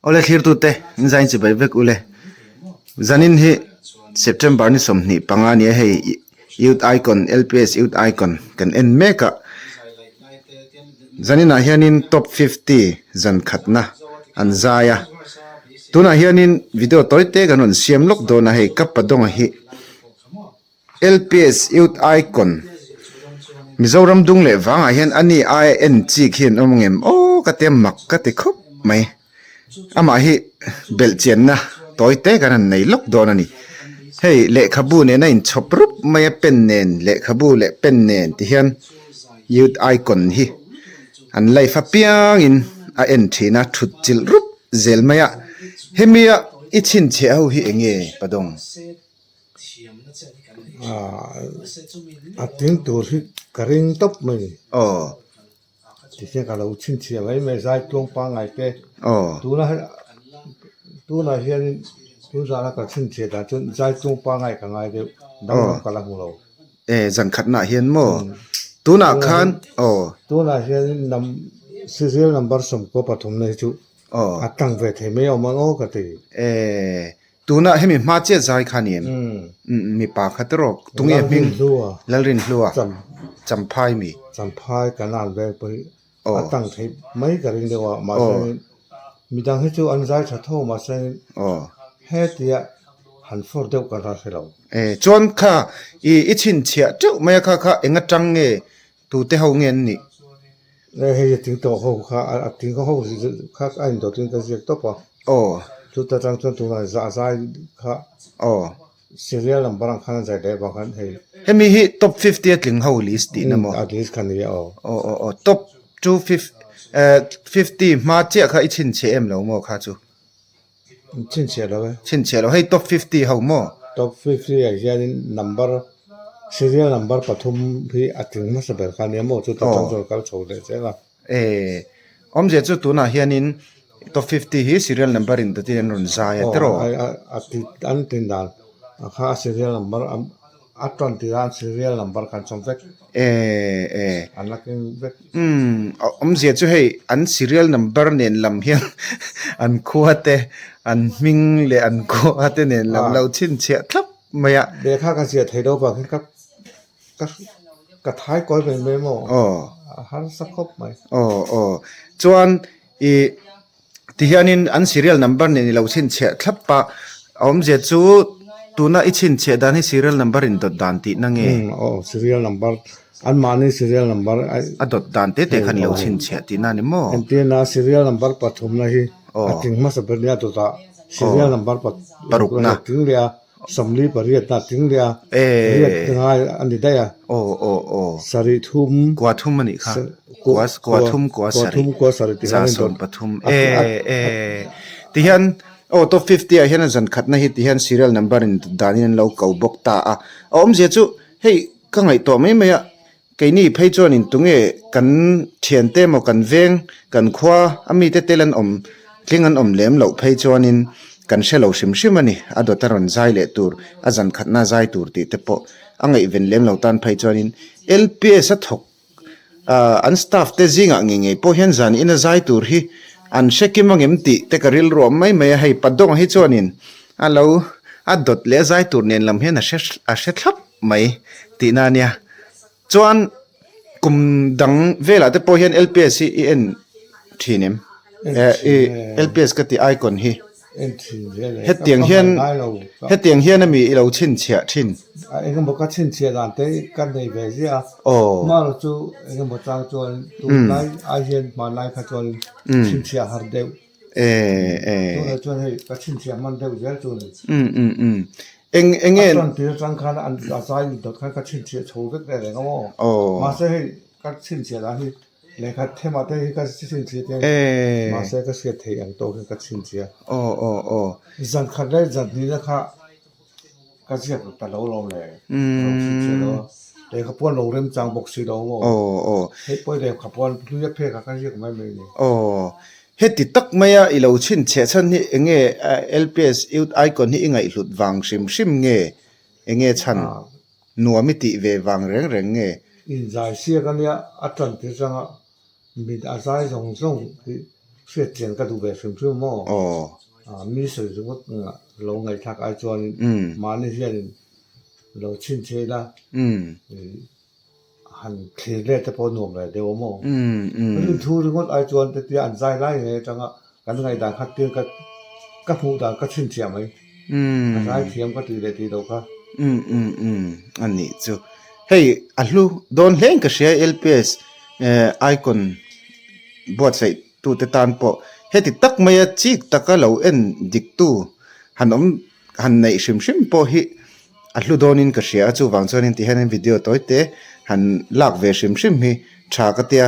Awle thlirtute in zain chibai vek ule. Zanin hi September ni 25 a nia hei Youth Icon LPS Youth Icon kan en mek a. Zaninah hianin top 50 zan khatna an zai a. Tunah hianin video tawi te kan rawn siam lawk dawn a hei ka Padawnga hi LPS Youth Icon Mizoram dung leh vangah hian a ni aia en chi khi an awm ngem aw ka tia mak ka ti khawp mai amah hi belh chianna tawi te kan han nei lawk dawn a ni hei lehkhabu nena inchhawp rup mai a pen nen lehkhabu leh pen nen ti hian Youth Icon hi an life apiangin a en thin a thut chilh rup zel mai a hemia i chhinchhiah ho hi eng nge Padawng? A tling tur hi ka ring tawp mai ni. Aw. Tikhian ka lo chhinchhiah mai mai zai tluang pangngai te. Aw. Tuna tunah hianin tun zana ka chhinchhiah dan chuan zai tluang pangngai ka ngai deuh danglam ka la hmu lo. E zan khatnaah hian maw? Tunah khan aw. Tunah hianin nam serial number 13 na hi chu a tlang ve thei mai awm ang aw ka ti. E. Tunah hemi hma chiah zai kha ni em? Mipa kha tawk tunge hming? Lalrinhlua. Champhai mi. Champhai kan an veng pawh hi a tang thei mai ka ring deuh a mahse midang hi chu an zai tha tho mahse hetia han fawr deuh ka la hre lo. E chuan kha i chhinchhiah teuh mai a kha kha eng atang nge tute ho nge an nih? E hei a ting tawh ho kha a ting ho kha a indawt in ka ziak tawp a. Aw. Chuta tang chuan tunah zah zai kha. Aw. Serial number ang khan a zai leh vang khan hei. Hemi hi top 50 a tling ho list tihna maw? A list kha ni a aw. Aw aw aw top two 50 hma chiah kha i chhinchhiah em lo maw kha chu? Chhinchhiah lo e. Chhinchhiah lo. Hei top 50 ho maw? Top 50 ah hianin number serial number pathum hi a tling hmasa ber kha nia maw chuta tang chuan kal chho leh zel a. E awmzia chu tunah hianin top 50 hi serial number in dawtin an rawn zai a tiraw? Aw a ti an tin dan a kha a serial number a tan tirh a serial number khan chawm vek. E e. An la keng vek. Umm awmzia chu hei an serial number nen lam hian an khua te an hming leh an khua te nen lam lo chhinchhiah thlap mai a. Lehkha ka ziah theih loh vang hian ka ka ka thai kawi mai mai maw? Aw. A harsa khawp mai. Aw aw chuan ih Tihianin an serial number nen i lo chhinchhiah thlap a, a awmzia chu tuna i chhinchhiah dan hi serial number in dawt dan tihna nge? Umm aw serial number anmahni serial number a A dawt dan te te khan i lo chhinchhiah tihna a ni maw? Entirna serial number pathumna hi a tling hmasa ber nia dawtah serial number parukna a tling leh a. Sawmli pariatna a tling leh a, riat te ngai a ni daih a. Aw aw aw. Sarih thum. Kua thum a nih kha. Kua kua thum kua sarih. Kua thum kua sarih ti hian Za sawm pathum e e ti hian aw top 50 ah hian a zan khatna hi ti hian serial number in danin an lo ko bawk ta a. A awmzia chu hei ka ngaihtuah mai mai a Keini phei chuanin tunge kan thiante emaw kan veng kan khua a mite tel an awm tling an awm lem loh phei chuanin kan hre lo hrim hrim a ni. A dawt a rawn zai leh tur, a zan khatna zai tur tih te pawh a ngaihven lem lo tan phei chuanin LPS a thawk ah an staff te zingah ngei ngei pawh hian zan ina zai tur hi an hre kim angem tih te ka rilru awm mai mai a. Hei Padawng hi chuanin a lo a dawt leh a zai tur nen lam hian a hre a hre thlap mai tihna a nia. Chuan kum dang velah te pawh hian LPS hi i en thin em? I LPS ka tih icon hi. En thin zel e. Hetiang hian hetiang hian ami i lo chhinchhiah thin. Engemaw ka chhinchhiah dan te ka nei ve ziah a. Aw. Hmanraw chu engemaw chang chuan tunlai ai hian hmanlai kha chuan chhinchhiah har deuh. E e. Tunah chuan hei ka chhinchhiah hman deuh zel chu a ni. Um um um. Eng eng nge. A tan tir atang khan an a zai dawt khan ka chhinchhiah chho vek reng reng a maw. Aw. Mahse hei ka chhinchhiah dan hi lehkha themah te hi ka chhinchhiah te E. mahse ka hriat theih ang tawk hian ka chhinchhiah. Aw aw aw. Zan khat leh zan hnihna kha ka ziak ta lo lo le. Ka lo chhinchhiah lo a. Lehkha puan lo remchang bawk si lo maw. Aw aw. Hei pawh hi lehkha puan hlui a phek a ka ziak mai mai ni. Aw. Heti tak maia i lo chhinchhiah chhan hi eng nge LPS Youth Icon hi i ngaihhlut vang hrim hrim nge? Eng nge chhan? Nuam i tih ve vang reng reng nge? Inzai siak a nia, a tan tir changa mit a zai zawng zawng hi. Hriat chian ka duh ve hrim hrim maw? Mi sawi ringawt lo ngaihthlak ai chuanin mahni hianin lo chhinchhe ila han thlir let te pawh nuam ve deuh a maw? Rinthu ringawt ai chuan hetia an zai lai ngei atanga kan ngaihdan kha tir ka ka hmuh dan ka chhinchhiah mai. A zai thiam ka tih leh tih loh kha. A nih chu. Hei a hlu dawn hlein ka hria LPS icon buatsaih tute tan pawh heti tak maia chik taka lo en diktu han awm han neih hrim hrim pawh hi a hlu dawnin ka hria a chuvang chuanin ti hianin video tawi te han lak ve hrim hrim hi tha ka tia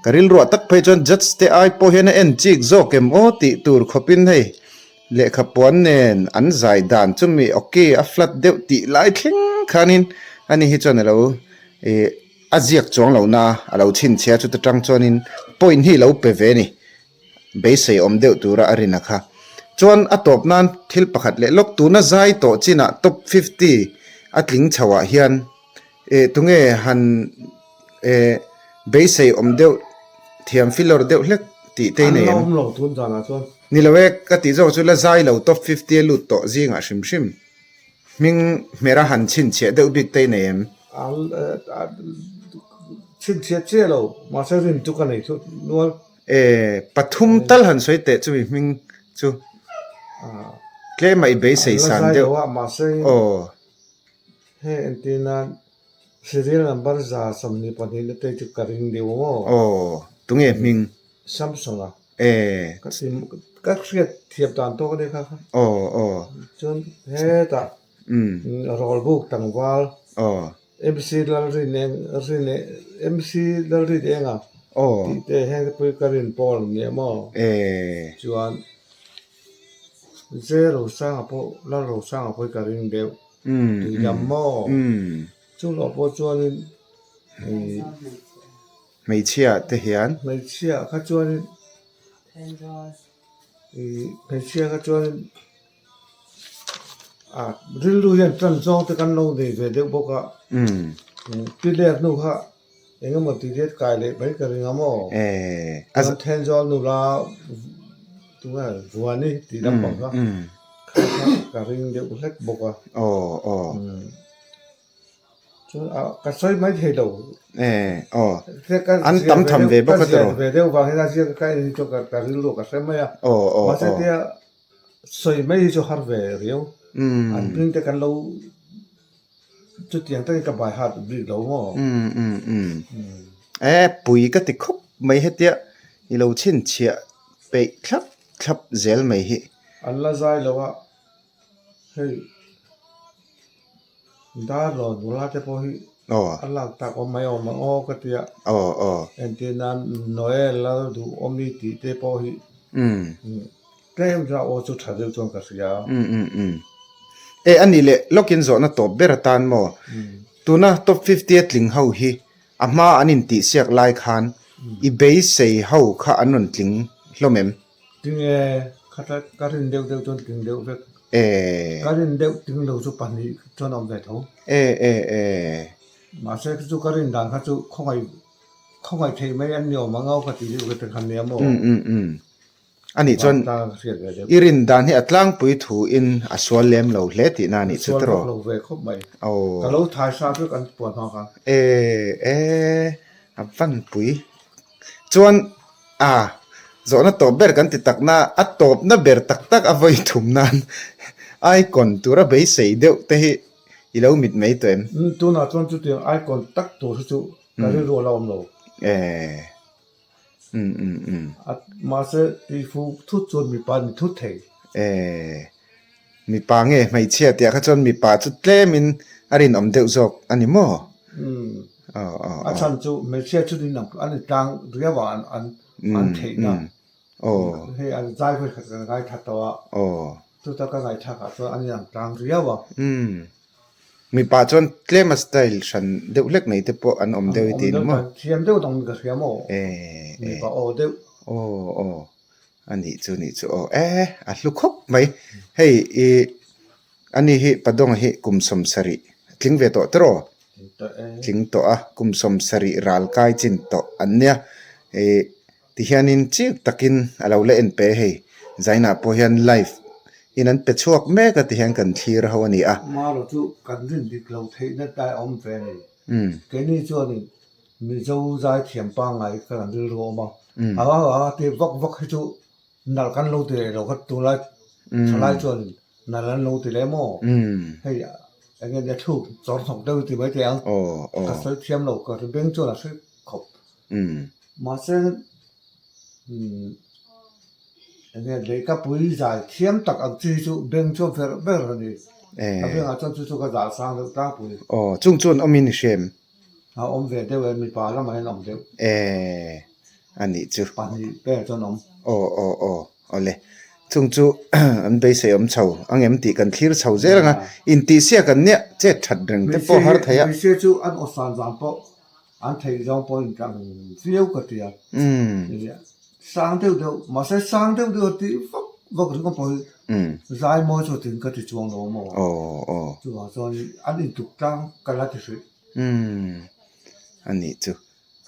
ka rilruah tak phei chuan judge te ai pawh hian a en chik zawk em aw tih tur khawpin hei lehkha puan nen an zai dan chumi awki a flat deuh tih lai thleng khanin ani hi chuan alo ih. A ziak chuang lo na a lo chhinchhia chuta tang chuanin point hi lo pe ve ni. Beisei awm deuh tura a rin a kha. Chuan a tawp nan thil pakhat leh lawk tuna zai tawh chinah top 50 a tling chho ah hian eh tunge han eh beisei awm deuh thiam filawr deuh hlek tih te i nei em? An la awm lo tun zanah chuan. Ni lo e, ka tih zawk chu la zai lo top 50 a lut tawh zingah hrim hrim. Hming hmera han chhinchhiah deuh bik te i nei em? Chhinchhiah chiah lo, mahse rin chu ka nei thut nual. E, pathum tal han sawi teh chumi hming chu tlema i beisei san deuh. Mahse hei entir nan serial number 122 na te chu ka ring deuh maw? Aw, tunge hming? Samsung a. E. Ka sim ka hriat thiam dan tawk a nia kha kha. Aw aw. Chuan hetah Umm. Rawlbuk tlangval. Aw. MC Lalrin eng rin MC Lalrin enga. Aw. Tih te heng te pawh hi ka rin pawl an nia maw. E. Chuan Zerosanga pawh Lalrosanga pawh hi ka ring deuh. Umm. Tuidam maw. Umm. Chu loh pawh chuanin ih. Hmeichhia te hian. Hmeichhia kha chuanin ih hmeichhia kha chuanin ah rilru hian tan zawng te kan lo nei ve deuh bawk a. Pilek hnu kha eng emaw ti diat kai leh mai ka ring a maw. Chuan Thenzawl nula tunge Vuani tih lampang kha kha kha ka ring deuh hlek bawk a. Chuan ah ka sawi mai thei lo. Eh aw. An tam tham ve bawk a tiraw. Ka ziah ve deuh vang hian a ziak ka en hi chu ka rilru ka hre mai a. Aw aw aw. Mahse tia sawi mai hi chu har ve riau. An hming te kan lo chutiang takin ka bai hat bik lo maw. Um um um. Eh pui ka ti khawp mai hetia i lo chhinchhiah peih thlap thlap zel mai hi. An la zai lo a hei. Dar rawn nula te pawh hi a lak tak awm mai awm ang aw ka ti a. Entir nan Noel lal duh awmi tih te pawh hi tlem chuan aw chu tha deuh chuan ka hria. E a nih leh lawkin zawhna tawp ber atan maw? Tuna top 50 a tling ho hi a hma an intihsiak lai khan i beisei ho kha an rawn tling hlawm em? Tinge khata ka rin deuh deuh chuan tling deuh vek. Eh. Ka rin deuh tling lo chu pahnih chuan a awm ve tho. Eh eh eh. Mahse khi chu ka rin dan kha chu khawngaih khawngaih theih mai an ni awm ang a ka ti deuh te kha nia maw. Um um um. Anih chuan i rin dan hi a tlangpui thu in a sual lem lo hle tihna anih chu tiraw. Sual vak lo ve khawp mai. Aw. Ka lo thai sa vek an puan hma khan. Eh eh a vanpui. Chuan A, zawhna tawp ber kan ti tak na, a tawpna ber tak tak a vawi thum nan icon tura beisei deuh te hi i lo mit mai tawh em? Umm, tunah chuan chutiang icon tak tur hi chu ka rilru a la awm lo. Eh, umm umm umm. A, mahse tihfu thut chuan mipa ni thut thei. Eh, Mipa nge hmeichhia tih ah kha chuan mipa chu tlemin a rinawm deuh zawk a ni maw? Umm. A chhan chu hmeichhia chu ni ang an intlang riau a an an theih na. Hei an zai vawi khat kan ngaithla tawh a. Chuta ka ngaihthlak ah chuan an inang riau a. Umm. Mipa chuan tlema style hran deuh hlek nei te pawh an awm deuh i ti ni maw? Thiam deuh dang ka hria maw? Mipa aw deuh. Aw aw. A nih chu nih chu aw e a hlu khawp mai hei i ani hi Padawng hi kum 70 tling ve tawh tiraw tling tawh a kum 70 ral kai chin tawh an nia ih. Tihianin chik takin a lo la en pe hei. Zainah pawh hian live in an pe chhuak mek a tihian kan thlir ho a ni a. Maro chu kan rin dik lo theihna tlai a awm ve a ni. Keini chuanin Mizo zaithiam pangngai ka kan rilru a awm a. A a ti vak vak hi chu nalh kan lo ti leh lo kha tunlai thalai chuan nalh an lo ti leh maw? Hei eng nge nia thluk chawr hnawk deuh ti mai teh ang. Ka sawi thiam lo ka beng chuan a hre khawp. Mahse eng nge lehkapui zai thiam tak ang chi hi chu beng chuan ver ber a ni. A bengah chuan chu chu ka zah sang deuh tlangpui. Aw chung chuan awmin i hrem. A awm ve deuh e, mipa lamah hian a awm deuh. Eh, a nih chu. Pahnih vel chuan a awm. Aw, aw, aw, awle. Chung chu an beisei awm chho ang em tih kan thlir chho zel ang a, intihsiak an nia chet that reng te pawh har thei a. Hmeichhia chu an aw san zan pawh an theih zawng pawh in tlang viau ka ti a. Sang deuh deuh, mahse sang deuh deuh a tih vak vak ringawt pawh hi zai mawi chu tin ka ti chuang lo maw. Aw, aw. Chuvang chuan an intuk tlang ka la ti hrih. Umm a nih chu.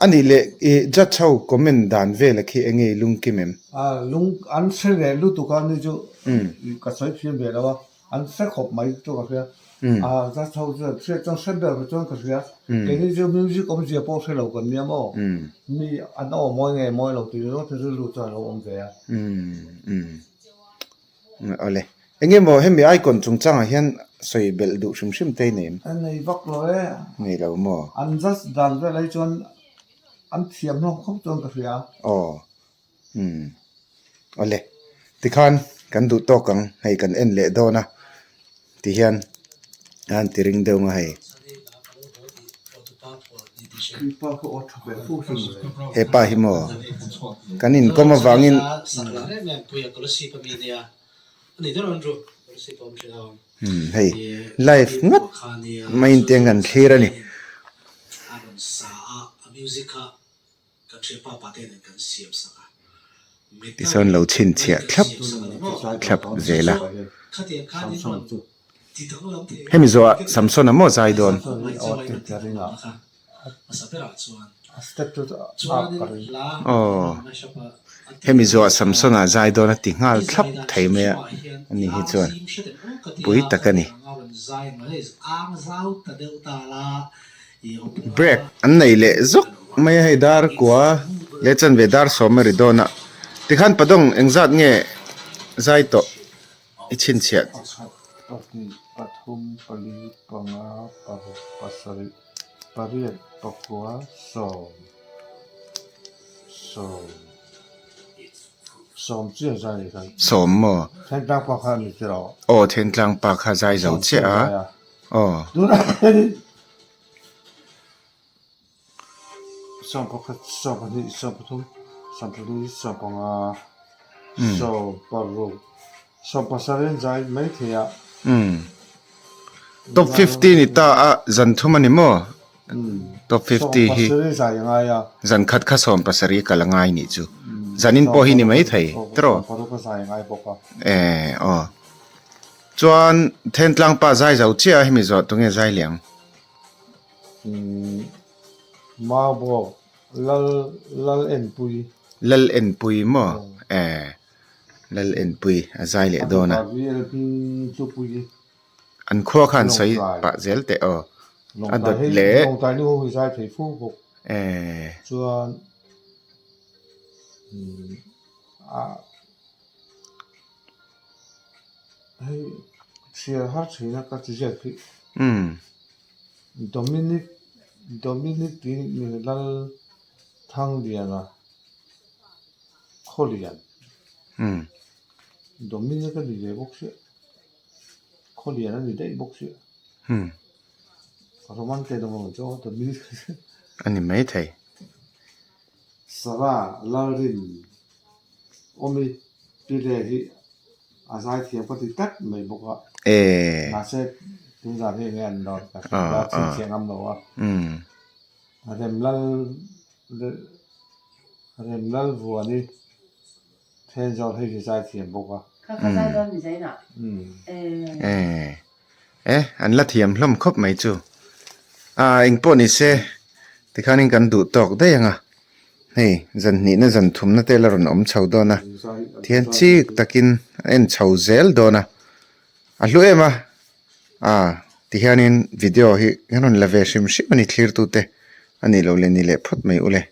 A nih leh i judge ho comment dan vel a khi enge i lungkim em? A lung an hre leh lutuk a ni chu ka sawi thiam ve lo a, an hre khawp mai chu ka hria. A judge ho chuan hriat chuan hre ber chuan ka hria. Keini chu music awmzia pawh hre lo kan nia maw? Mi an aw mawi nge mawi lo tih ringawt hi rilru chuan a lo awm ve a. Umm. Awle. Enge maw hemi icon chungchangah hian sawi belh duh hrim hrim te i nei em? A nei vak lo e. Nei lo maw? An just dan vel ai chuan an thiam hlawm khawp chuan ka hria. Aw. Umm. Awle. Tikhan kan duh tawk ang hei kan en leh dawn a tihian a han ti ring deuh ang a hei. Hepa hi maw kan inkawm avangin hei live ngawt mai in tiang kan thlir a ni. Tichuan lo chhinchhiah thlap thlap zel a. Hemi zawhah Samsona maw zai dawn? Aw, hemi zawhah Samsona zai dawn a ti nghal thlap thei mai a, ani hi chuan pui tak a ni. Break an nei leh zawk mai a hei dar kua leh chanve dar sawm a ri dawn a tikhan padawng engzat nge zai tawh i chhinchhiah. Pakhat, pahnih, pathum, pali, panga, paruk, pasarih, pariat, pakua, sawm, sawm, sawm chiah zai ni khan. Sawm maw? Thentlang pa kha a ni tiraw? Aw Thentlang pa kha zai zo chiah a. Aw. Tunah hianin 11, 12, 13, 14, 15, 16, 17 in zai mai thei a. Top 50 ni ta a zan thum a ni maw? Top 50 hi. 17 zai a ngai a. Zan khat kha 17 kal a ngai nih chu. Zanin pawh hi ni mai thei tiraw? 16 a zai a ngai bawk a. Eh aw. Chuan Thentlang pa zai zo chiah a hemi zawh tunge zai liang? Umm Marburg Lal Lal Enpui. Lal Enpui maw? Eh Lal Enpui a zai leh dawn a. A VLP Hlupui. An khua khan sawi pah zel teh aw. A dawt leh. Lawngtlai nu ho hi zai thei fu bawk. Eh. Chuan umm a. Hei chhiar har thin a ka ti ziak hi. Dominic Dominic tih mi Lal Thangliana Khawlian. Dominic a ni ve bawk sia Khawlian a ni daih bawk sia. Roman te dawng ang chu Dominic. A ni maithei. Sarah Lalrin. Awmi Pile hi a zaithiam ka ti tlat mai bawk a. Mahse tunzan hi enge an dawt ka hria a chhinchhiah ngam lo a. Remlal Remlal Vuani Thenzawl hei hi zaithiam bawk a. E an la thiam hlawm khawp mai chu. A engpawh ni se tikhanin kan duh tawk daih ang a. Hei zan hnihna zan thumna te la rawn awm chho dawn a, thian chik takin a en chho zel dawn a, a hlu em a, ah tihianin video hi kan rawn la ve hrim hrim a ni thlirtute a nih loh leh ni leh phawt mai ule.